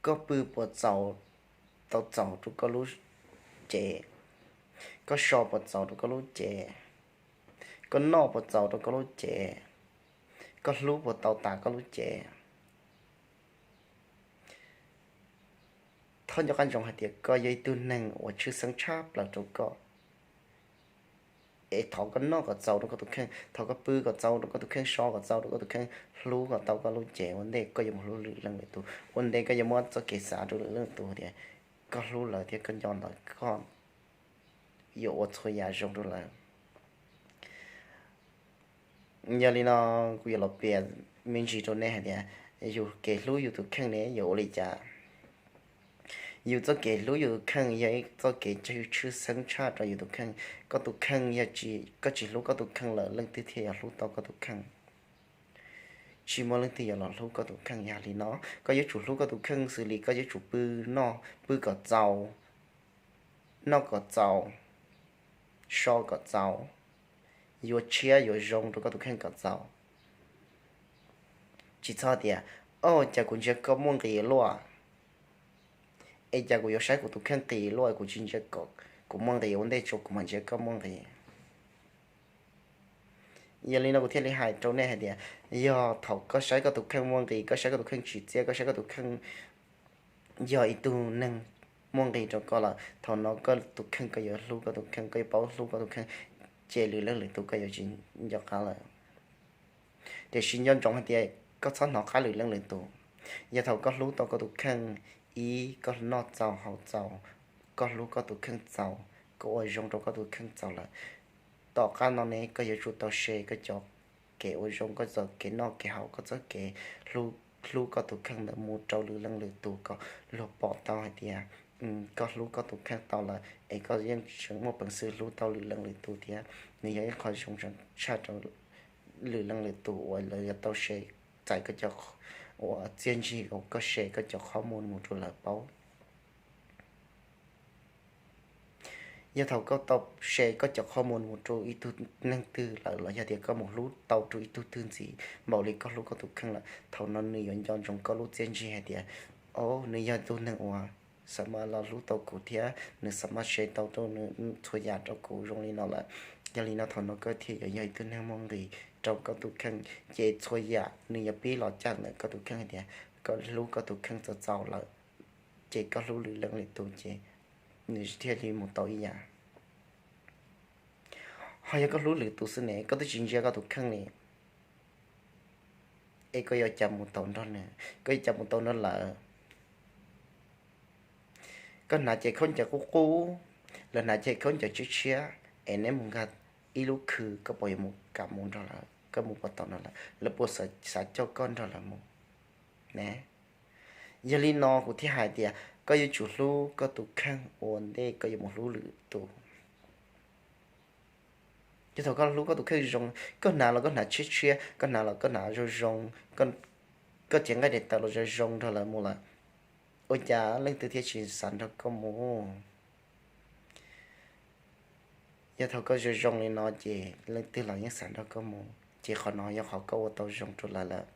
Koj pw puas txaus, tau txaus rau koj lub cev? Koj so puas txaus rau koj lub cev? Koj noj puas txaus rau koj lub cev? Koj hlub puas tau tas koj lub cev? Thov nco qab ntsoov hais tias koj yog ib tug neeg uas tshwj xeeb tshaj plaws rau koj. Es thov koj noj kom txaus rau koj tus kheej, thov koj pw kom txaus rau koj tus kheej, so kom txaus rau koj tus kheej, hlub kom tau koj lub cev ua ntej koj yuav mus hlub lwm leej lwm tus, ua ntej koj yuav muab txoj kev xav rau lwm leej lwm tus tias koj hlub lawv thiab koj nco lawv, koj yuav ua txhua yam zoo rau lawv. Yog li no, kuv yuav los piav me ntsis rau nej hais tias yus kev hlub yus tus kheej ne yuav ua li cas. Yus txoj kev hlub yus tus kheej yog ib txoj kev tshwj xeeb tshaj rau yus tus kheej. Koj tus kheej yog, koj tsis hlub koj tus kheej lawm leej twg thiaj yuav hlub tau koj tus kheej? Tsis muaj leej twg yuav los hlub koj tus kheej. Yog li no, koj yuav tsum hlub koj tus kheej xws li koj yuav tsum pw, noj, pw kom txaus, noj kom txaus, so kom txaus, yuav tshiab yuav zoo rau koj tus kheej kom txaus. Tsis txhob tias, o, cas kuv ntsia koj muaj nqis luaj, es cas kuv yuav saib kuv tus kheej nqis luaj, kuv tsis ntsia kom kuv muaj nqis ua ntej tso kuv mam ntsia koj muaj nqis. Yog li no kuv thiaj li hais rau nej hais tias, yog thaum koj saib koj tus kheej muaj nqis, koj saib koj tus kheej tsim txiaj, koj saib koj tus kheej yog ib tug neeg muaj nqis rau koj lawm, thaum no koj tus kheej koj yuav hlub koj tus kheej, koj yuav paub hlub koj tus kheej, ces lwm leej lwm tus koj yuav tsis nco qab lawm. Tiam sis nco ntsoov hais tias koj txhob hnov qab lwm leej lwm tus. Yog thaum koj hlub tau koj tus kheej, ib, koj noj txaus haus txaus, koj hlub koj tus kheej txaus, koj ua zoo rau koj tus kheej txaus lawm, tom qab no ne koj yuav tsum tau share koj cov kev ua zoo, koj txoj kev noj kev haus, koj txoj kev hlub koj tus kheej ntawd mus rau lwm leej lwm tus kom luag pom tau hais tias koj hlub koj tus kheej tau lawm, es koj yeej tseem muaj peev xwm hlub tau lwm leej lwm tus thiab. Nws yog ib qho zoo tshaj rau lwm leej lwm tus uas lawv yuav tau share, txais koj cov, uas txiaj ntsig uas koj share koj cov qhov muag mus rau lawv paub. Yog thaum koj tau share koj cov qhov muag mus rau ib tug neeg twg lawm los yog tias koj mus hlub tau rau ib tug twg ntxiv npaum li koj hlub koj tus kheej lawm, thaum no nws yuav nco ntsoov koj lub txiaj ntsig hais tias, o, nws yog tus neeg uas xav mas los hlub tau kuv thiab nws xav mas share tau rau nws txhua yam rau kuv zoo li no lawm. Yog li no thaum no koj thiaj yuav yog ib tug neeg muaj nqis rau koj tus kheej, ces txhua yam nws yuav pib los caj ntawm koj tus kheej hais tias koj hlub koj tus kheej txaus txaus lawm, ces koj hlub lwm leej lwm tus ces nws thiaj li mus tau ib yam. Ho yog koj hlub lwm tus xwb ne, koj twb tsis ntsia koj tus kheej li, es koj yuav cas mus tau nrog nws, koj yuav cas mus tau nrog lawv? Koj hnav ces khaub ncaws qub qub, lawv hnav ces khaub ncaws tshiab tshiab, es neb mus nkag ib lub khw koj puas yuav mus kam mus nrog lawv, koj mus puas tau nrog lawv, lawv puas xav coj koj nrog lawv mus ne? Yog li no kuv thiaj hais tias koj yuav tsum hlub koj tus kheej ua ntej koj yuav mus hlub lwm tus. Yog thaum koj hlub koj tus kheej zoo, koj hnav los koj hnav tshiab tshiab, koj hnav los koj hnav zoo zoo, koj cev nqaij daim tawv los zoo zoo nrog lawv mus lawm, ua cas leej twg thiaj tsis xav nrog koj mus? Yog thaum koj zoo zoo li no ces leej twg los yeej xav nrog koj mus, ces qhov no yog qhov koj ua tau zoo rau lawv lawm,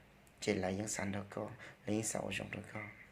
ces lawv yeej xav nrog koj, lawv yeej xav ua zoo rau koj.